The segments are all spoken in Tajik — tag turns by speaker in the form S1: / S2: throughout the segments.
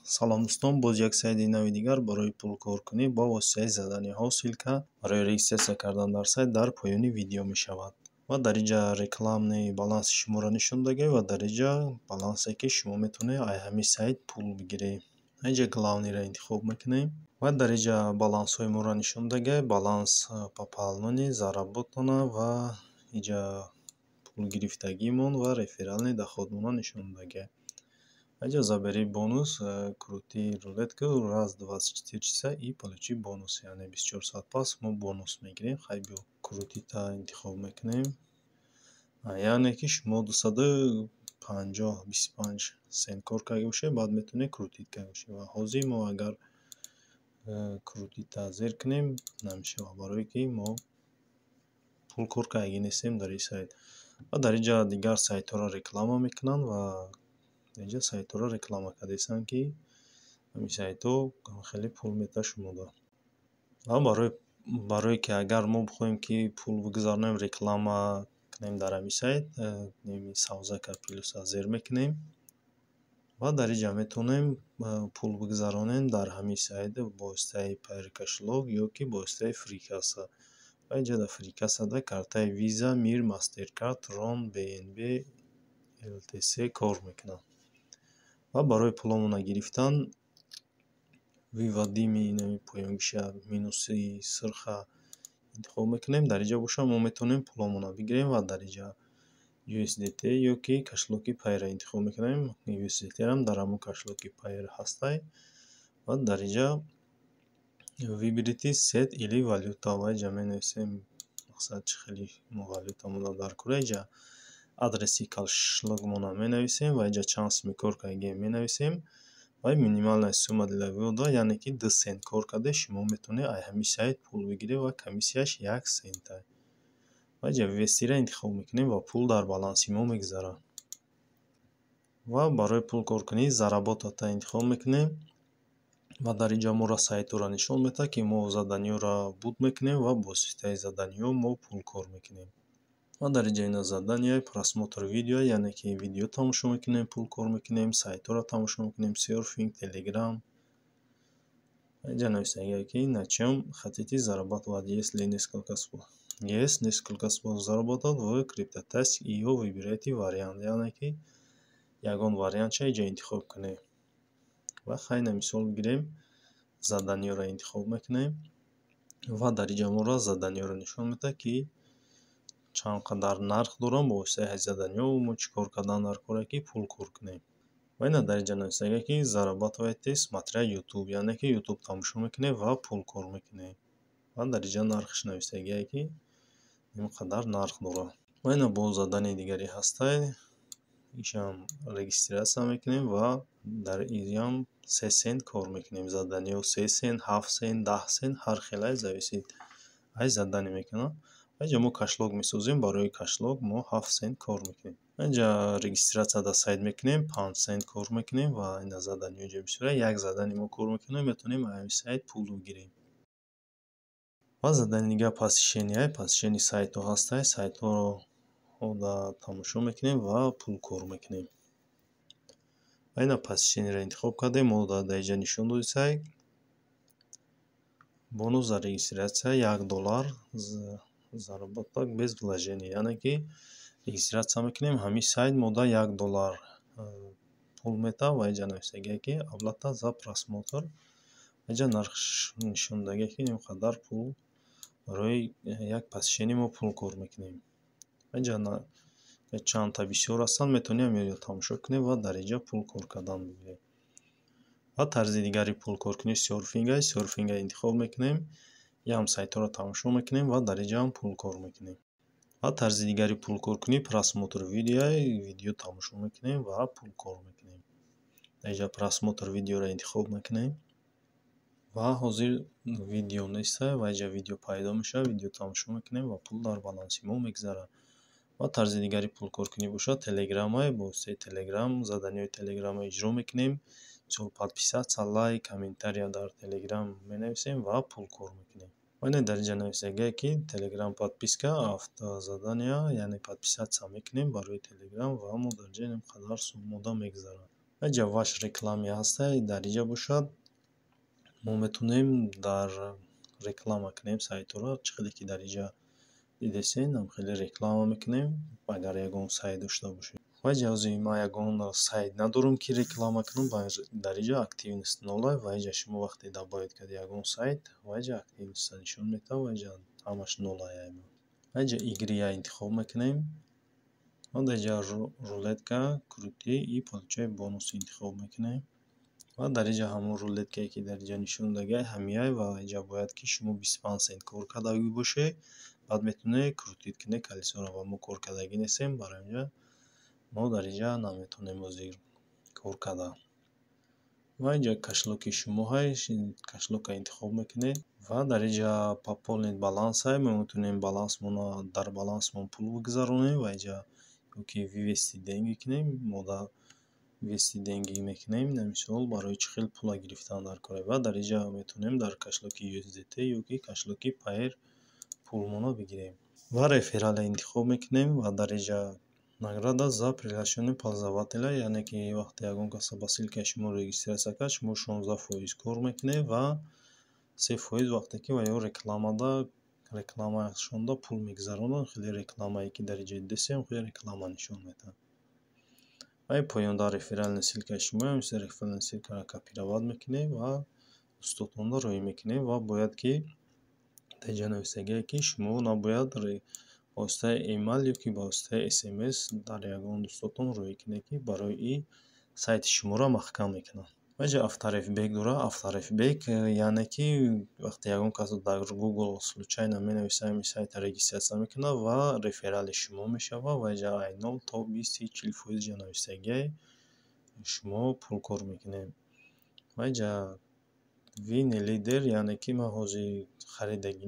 S1: Салом, дӯстон, боз як сайти нави дигар барои пулкоркунӣ бо воситаи заданиҳо. Ссылка барои регистрация кардан дар сайт дар поёни видео мешавад. Ва дар инҷа рекламный баланси шуморо нишон додагӣ ва дар инҷа балансе, ки шумо метавонед аз ҳамин сайт пул бигиред. Инҷа главныйро интихоб мекунем ва дар инҷа балансҳои моро нишон додагӣ: баланс пополненный, заработано ва инҷа пул гирифтагимон ва реферальный доходмонро нишон додагӣ. Инҷа забери бонус, крути рулетку раз 24 часа и получи бонус, яъне 24 соат пас мо бонус мегирем. Хай, биё, крутитьа интихоб мекунем. Яъне ки шумо 250 25 сент кор карда бошед, баъд метавонед крутить карда бошед. Ва ҳозир мо агар крутитьа зер кунем, намешавад, барое ки мо пул кор кардагӣ нестем дар ин сайт. Ва дар инҷа дигар сайтҳоро реклама мекунанд ва инҷа сайтҳоро реклама кардаистанд, ки ҳамин сайтҳо хеле пул медиҳад шумода. Ва барое ки агар мо бихоҳем, ки пул бигузаронем, реклама кунем дар ҳамин сайт, савзака плюса зер мекунем ва дар инҷа метавонем пул бигузаронем дар ҳамин сайт бо воситаи Payeer кошелёк ё ки бо воситаи фрикасса. Ва инҷа дар фрикассада картаи Виза, Мир, Мастеркард, Трон, БНБ, ЛТС кор мекунанд. Ва барои пуломонро гирифтан выводимый инами поёнгиша минуси сурха интихоб мекунем. Дар инҷа боша мо метавонем пуломонро бигирем ва дар инҷа USDT ё ки кошелёки Payeer интихоб мекунем. USDT-рам дар ҳамон кошелёки Payeer ҳастай. Ва дар инҷа выберите сеть или валюта ва инҷа менависем, мақсад, чӣ хеле мо валютамонро дар кора. Инҷа адреси кошелёкмонро менависем ва инҷа чанд суми кор кардагием менависем. Ва минимальная сумма для вывода, яъне ки 2 сент кор карда, шумо метавонед аз ҳамин сайт пул бигиред ва комиссияш 1 сента. Ва инҷа вывестиро интихоб мекунем ва пул дар баланси мо мегузарад. Ва барои пул коркунӣ заработатьа интихоб мекунем ва дар инҷа моро сайтҳоро нишон медиҳад, ки мо заданиҳоро буд мекунем ва бо воситаи заданиҳо мо пул кор мекунем. Ва дар инҷа ина задания, просмотр видео, яъне ки видео тамошо мекунем, пул кор мекунем, сайтҳоро тамошо мекунем, серфинг, телеграм. Инҷа нависагия, ки на чем хотите зарабатывать, есть несколько способов заработать в Криптотаск io, выбирайте вариант, яъне ки ягон вариантша инҷа интихоб кунем. Ва хайна мисол бигирем, заданиҳоро интихоб мекунем ва дар инҷа моро заданиҳоро нишон медиҳад, ки чанд қадар нарх доранд. Бо воситаи ҳамин заданиҳо мо чӣ кор кардан дар коре, ки пул кор кунем. Ва ина дар инҷа нависагия, ки зарабатывайте, смотря ютуб, яъне ки ютуб тамошо мекунем ва пул кор мекунем. Ва дар инҷа нархаш нависагие, ки ин қадар нарх дорад. Ва ина боз заданияи дигаре ҳастай, ишам регистрация мекунем ва дар инам 3 сент кор мекунем. Заданиҳо 3 сент, 7 сент, 10 сент, ҳар хелай, зависит аз задание мекунад. Ва инҷа мо кошелёк месозем, барои кошелёк мо 7 сент кор мекунем. Инҷа регистрация дар сайт мекунем, 5 сент кор мекунем. Ва ина заданиҳо инҷа бисёра, як задание мо кор мекунем, метавонем аз ҳамин сайт пул бигирем. Ва задани дигар посещение, посещение сайтҳо ҳастай, сайтҳоро тамошо мекунем ва пул кор мекунем. Ва ина посещениеро интихоб кардем, мо дар инҷа нишон доди сайт. Бонус за регистрация 1 доллар, заработок без вложения, яъне ки регистрация мекунем, ҳамин сайт мода 1 доллар пул метавад. Ва инҷа нависагие, ки оплата за просмотр, инҷа нархш нишон додагие, ки ин қадар пул барои як посещение мо пул кор мекунем. Инҷа чандта бисёр ҳастанд, метавонем ҳаминро тамошо кунем ва дар инҷа пул кор кардан бигирем. Ва тарзи дигари пулкоркунӣ серфинг аст. Серфингро интихоб мекунем, ям сайтҳоро тамошо мекунем ва дар инҷаам пул кор мекунем. Ва тарзи дигари пулкоркунӣ просмотр видео, видео тамошо мекунем ва пул кор мекунем. Дар инҷа просмотр видеоро интихоб мекунем ва ҳозир видео неста ва инҷа видео пайдо мешавад, видео тамошо мекунем ва пул дар баланси мо мегузарад. Ва тарзи дигари пулкоркунӣ бошад телеграмае, бо воситаи телеграм заданиҳои телеграмро иҷро мекунем. Мисол, подписаться, лайк, комментария дар телеграм менависем ва пул кор мекунем. Ва ина дар инҷа нависагие, ки телеграм подписка автозадания, яъне подписаться мекунем барои телеграм ва мо дар инҷа ин қадар суммода мегузарад. Ва инҷа «Ваш реклама» ҳастай. Дар инҷа бошад, мо метавонем дар реклама кунем сайтҳоро. Чӣ хеле ки дар инҷа дидесен, хеле реклама мекунем, агар ягон сайт дошта бошем. Ва инҷа ҳозир ман ягон сайт надорам, ки реклама кунам. Дар инҷа активность ноль. Ва инҷа шумо вақте добавить кардед ягон сайт, ва инҷа активность а нишон медиҳад, ва инҷа ҳамаш ноль. Ва инҷа «Игры» я интихоб мекунем ва дар инҷа «Рулетка крути и получай бонус» интихоб мекунем. Ва дар инҷа ҳамон рулетка е, ки дар инҷа нишон додагиай, ҳамиай. Ва инҷа бояд, ки шумо 25 сент кор кардагӣ бошед, баъд метавонед крутить кунед колесо ро. Ва мо кор кардагӣ нестем, барои инҷа мо дар инҷа наметавонем ҳозир кор карда. Ва инҷа кошелёк и шумо ҳай, кошелёк а интихоб мекунед. Ва дар инҷа «Пополнить баланс» ҳай, мо метавонем балансмонро, дар балансмон пул бигузаронем ва инҷа ёки «Вывести деньги» кунем. Мо «Вывести деньги» мекунем, мисол, барои чӣ хел пула гирифтан дар кор. Ва дар инҷа метавонем дар кошелёк и USDT ёки кошелёк и Payeer пулмонро бигирем. Ва «Реферал» а интихоб мекунем. Ва дар инҷа «Награда за приглашённый пользователя», яъне ки вақте ягон каса ба ссылка и шумо регистрация кард, шумо 16% кор мекунед ва 3% вақте ки ва ё рекламада, рекламашонда пул мегузаронанд. Хеле рекламае, ки дар инҷа дидесем, хеле реклама нишон медиҳад. Ва ин поёнда реферальная ссылка и шумо, мисли реферальная ссылка ро копировать мекунед ва дӯстотонро роҳӣ мекунед. Ва бояд, ки дар инҷа нависагие, ки шумо набояд ба воситаи эмайл ёки ба воситаи СМС дар ягон дӯстотон роҳӣ кунед, ки барои ин сайти шуморо маҳкам мекунанд. Ва инҷа авторефбек дорад. Авторефбек, яъне ки вақте ягон кас дар Google случайно менависад, ҳамин сайта регистрация мекунад ва реферал и шумо мешавад. Ва инҷа ай 0 то 20, 30, 40% инҷа нависагиай, шумо пул кор мекунед. Ва инҷа «Вы не лидер», яъне ки ман ҳозир харидагӣ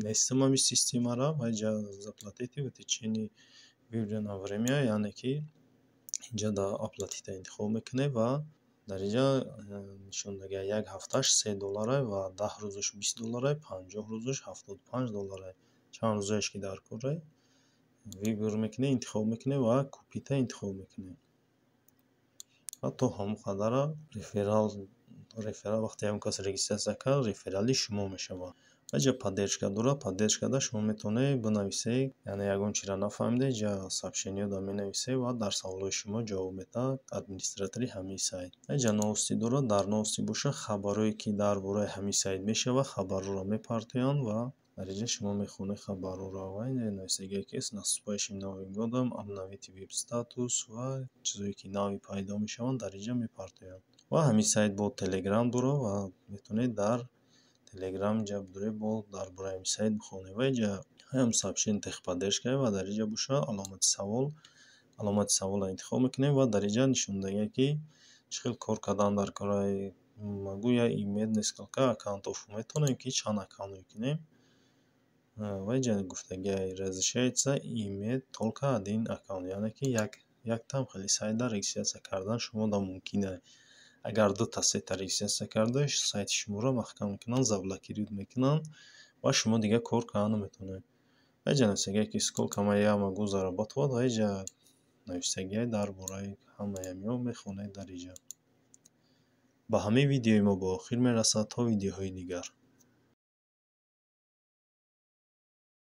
S1: нестам ҳамин системаро. Ва инҷа «Заплатите в течение выбранного время», яъне ки инҷа дар «Оплатить» интихоб мекунед. Ва дар инҷа нишондагиай, як ҳафтааш 3 долларай ва 10 рӯзаш 20 долларай, 50 рӯзаш 75 долларай. Чанд рӯзаеш ки дар корай, выбор мекунед, интихоб мекунед ва «Купить» а интихоб мекунед. Ва то ҳамон қадара реферал, вақте ягон кас регистрация кард, реферал и шумо мешавад. Ва инҷа поддержка дорад. Поддержка да шумо метавонед бинависед, яъне ягон чизро нафаҳмидед, инҷа сообщение ҳода менависед ва дар саволҳои шумо ҷавоб медиҳад администратори ҳамин сайт. Инҷа «Новости» дорад. Дар «Новости» бошад, хабарҳое, ки дар бораи ҳамин сайт мешавад, хабарҳоро мепартоянд ва дар инҷа шумо мехонед хабарҳоро. Ва инҷа нависагие, ки «С наступающим Новым годом», «Обновите веб статус» ва чизҳое, ки нави пайдо мешаванд, дар инҷа мепартоянд. Ва ҳамин сайт бо Телеграм дорад ва метавонед дар Телеграм инҷа бидоред, бо дар бораи ҳамин сайт бихонед. Ва инҷа ҳам сообщение техподдержка. Ва дар инҷа бошад аломати савол, аломати саволро интихоб мекунем. Ва дар инҷа нишондагие, ки чӣ хел кор кардан дар кораи «Могу я иметь несколько аккаунтов?», метавонем, ки чанд аккаунт кунем. Ва инҷа гуфтагиай: «Разрешается иметь только один аккаунт», яъне ки яктам хеле сайтда регистрация кардан шумода мумкин. Агар дута, сета регистрация карда, сайти шуморо маҳкам мекунанд, заблокировать мекунанд ва шумо дигар кор карда наметавонед. Ва инҷа нависагие, ки «Сколько я могу зарабатывать?». Ва инҷа нависагиай дар бораи ҳамаи ҳаминҳо, мехонед дар инҷа. Ба ҳамин видеои мо ба охир мерасад. То видеоҳои дигар.